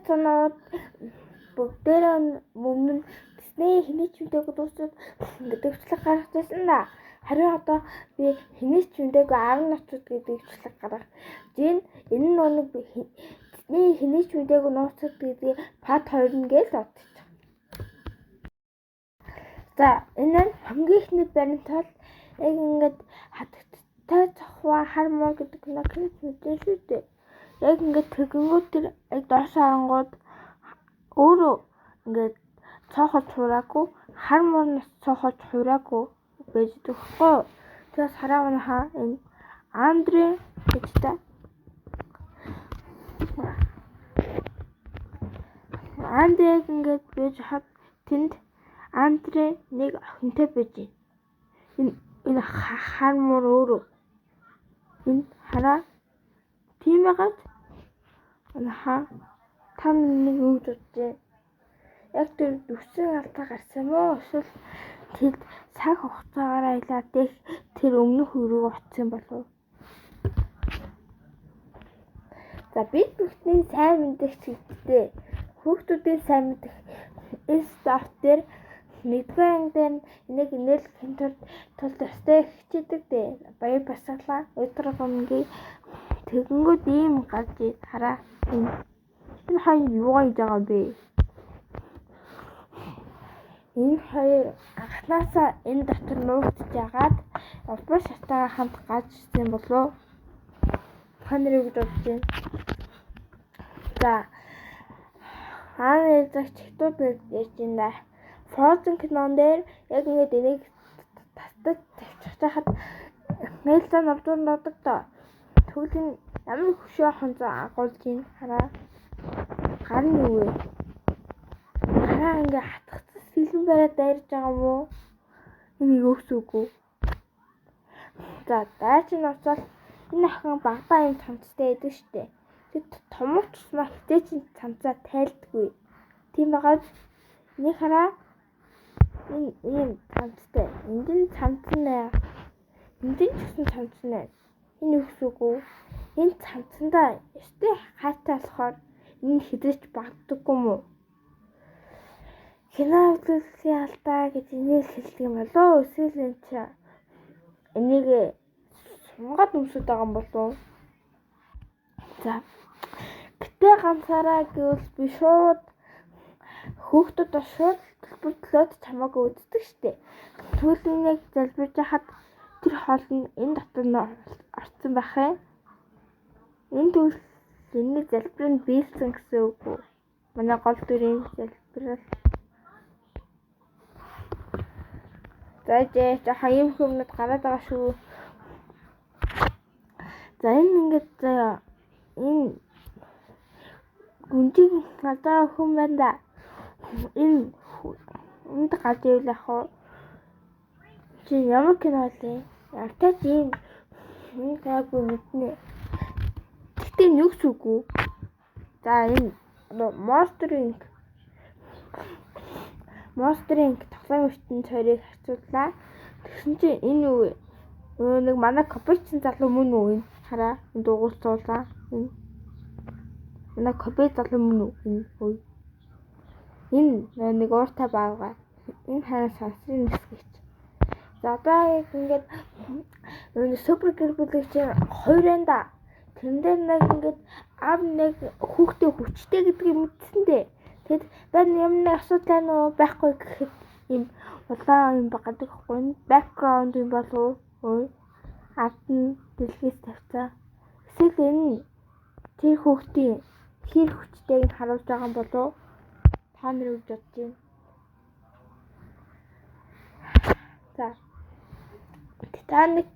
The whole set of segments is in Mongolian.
санаад бүгдээрээ өмнө нь Disney хэний ч мэдээгүй дуусаад гэдэг бичлэг гаргаж ирсэн да. Харин одоо би хэний ч мэдээгүй 10 нотод гэдэг бичлэг гаргах. Энэ энэ нэг Disney хэний ч мэдээгүй нууцад гэдгийг part 2 нь гээл бодчих. За, энэ нь хамгийн эхний баримт бол яг ингээд хатагтай цохва хар муу гэдэг кино мэдээ шүү дээ. Яг ингээд тэгэнгүүт тэр яг доош харангууд өөрөө ингээд цоохож хураагүй, хар муурнаас цоохож хураагүй байж байгаа хгүй. Тэгээс хараа манайхаа энэ Андре гэж та. Андрег ингээд байж хад тэнд Андре нэг охинтой байж. Энэ хар муур өөрөө. Энэ хараа тийм байгаад манайхаа та нэг юу гэж бодож байна? Яг тэр дүрсэн алдаа гарсан юм уу? Эсвэл тэд цаг хугацаагаар аялаад дэх тэр өмнөх үе рүү очсон болов уу? За, бид бүхний сайн мэдэх чигттэй. Хүүхдүүдийн сайн мэдэх эс дот дээр нэгдүгээр анги дээр энийг инээлгэхийн тулд ёстой хичээдэг дээ. Баяр баясгалан өдөр гомнгийн тэгэнгүүт ийм гарч хараа энэ энэ хоёр юугаа хийж байгаа юм бэ? Энэ хоёр анхнаасаа энэ дотор нуугдж агаад улбар шатаагаа хамт гарч ирсэн болов уу? Та нар юу гэж бодож байна? За, хаана язагч хятад ярьж байна да. Frozen кинон дээр яг ингээд энийг татаж тавьчих хахад Элза навдуур нуудаг доо. Тэгвэл энэ ямар хөшөө хонцоо агуулж ийн хараа. Гар нь юу вэ? Хараа ингээ хатгацсан сэлэн бариад дайрж байгаа юм уу? Энэ юу гэсэн үг вэ? За, дайрч нь уцаал энэ охин багадаа юм цамцтай байдаг штэ. Тэр томор тусмаа хитээ чинь цамцаа тайлдаггүй. Тийм байгаад энийг хараа энэ ийм цамцтай. Энд нь цамцсан нэ. Энд нь ч гэсэн цамцсан нэ. Энэ юу гэсэн үг вэ? Энэ цамцсандаа ёстой хайртай болохоор энэ хэзээ ч багддаггүй юм уу? Кино үзүүлэхийн алдаа гэж энийг хэлдэг юм болов уу? Эсвэл энэ чи энийг сунгаад өмсөд байгаа юм болов уу? За, гэтээ ганцаараа гэвэл би шууд хөөхдөд бас шууд төлбөр төлөөд чамаагүй үздэг штэ. Тэгвэл энийг залбирж хахад тэр хоол нь энэ дотор нь орсон байх юм. Энэ тэгвэл энэний залбир нь биелсэн гэсэн үг үү? Манай гол дүрийн залбирал. За, жоохон ийм хүмүүд гараад байгаа шүү. За, энэ ингээд заяа энэ гүнжиг надаа хүн байна да. Энэ энд гарч ивэл яг уу чи ямар кино вэ? Ямартай ч ийм энэ гайгүй мэднэ. Гэтэ энэ юу гэсэн үг вэ? За, энэ Monster Inc. Monster Inc тоглоом ертөнц хоёрыг харьцууллаа. Тэгсэн чинь энэ юу вэ? Нэг манай Копичин залуу мөн үү энэ? Хараа энэ дуугуулцуулаа. Энэ манай Копи залуу мөн үү энэ? Ой. Энэ нэг ууртай баавгай. Энэ харин сансрын нисгэгч. За, одоо яг ингээд супер гэр бүлийг чинь хоёр байна да. Тэрэн дээр нэг ингээд аав нэг хүүхдээ хүчтэй гэдгийг мэдсэн дээ. Тэгэд байна юм нэг асуудал байна уу байхгүй гэхэд ийм улаан юм багадаг хгүй. Background юм болов уу? Ард нь дэлгээс тавьцаа. Эсвэл энэ тэр хүүхдийн хэр хүчтэйг нь харуулж байгаа юм болов уу? Та нар юу гэж бодож байна? За, Титаник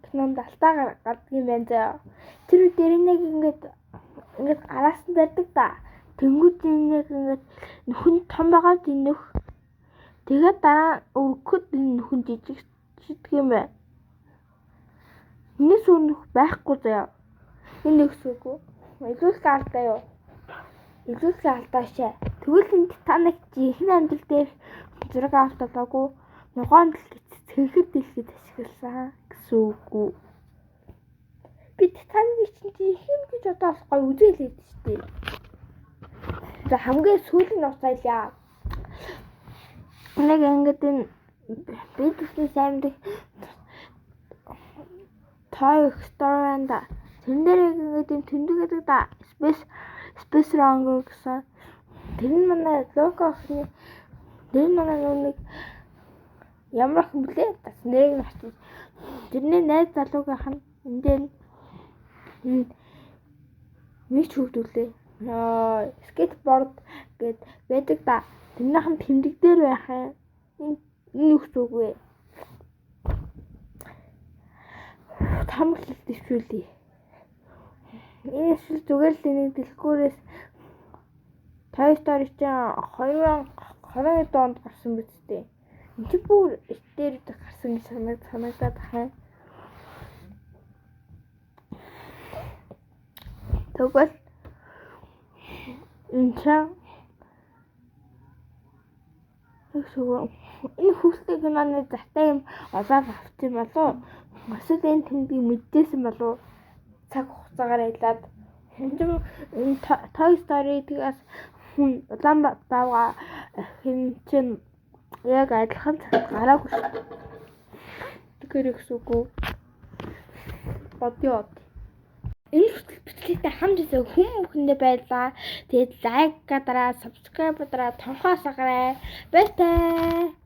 кинонд алдаа гардаг юм байна заяа. Тэр үед нэг ингээд араас нь барьдаг да. Тэнгүүд нэг ингээд нөхөн том байгаа энэ нөх. Тэгээд дараа өргөхөд энэ нөхөн жижигчдэг юм байна. Энэс өөр нөх байхгүй заяа. Энэ нэг гэсэн үг үү? Илүүсгээ алдаа юу? Илүүсгээ алдаа шээ. Тэгвэл энэ Титаник жинхэнэ амьдрал дээр зураг авалт болоогүй ногоон дэлгэц цэнхэр дэлгэц ашигласан гэсэн үг үү? Би Титаникийг чинь жинхэнэ гэж одоо бас гоё үзээлээд штэ. За, хамгийн сүүлийн нууц айлаа. Нэг ингээд энэ бид бүхний сайн мэдэх Toy Story да. Тэрэн дээр яг ингээд юм тэмдэг гэдэг да. Space Ranger гэсэн. Тэр нь манай Локо охины, тэр нь манай нэг ямар охин блэ? Бас нэрийг нь очиж. Тэрний найз залуугийнх нь энэ дээр нэг ч хөвгдүүлээ. Skateboard гэд байдаг да. Тэрнийх нь тэмдэг дээр байх юм. Энэ юу гэсэн үг вэ? Таамаглал дэвшүүлье. Энэ эсвэл зүгээр л энийг дэлгүүрээс Toy Story чинь 2020 онд гарсан биз дээ. Энд чинь бүр дээр гарсан гэж санагдаад байна. Тэгвэл энэ чинь энэ хүүхдийн киноны зартай юм олоод авчих юм болов уу? Эсвэл энэ тэмдгийг мэддээсэн болов уу? Цаг хугацаагаар аялаад энэ Toy Story тэгээс хүн улаан баавга хэн чинь яг адилхан цагт гараагүй шүү. Тэгэхээр гэсэн үг үү? Бодъё. Энэ хүртэл бичлэгтэй хамт байсан хүн бүхэндээ баярлалаа. Тэгээд like дараа, subscribe дараа, тонхоо сагарай. Баяртай.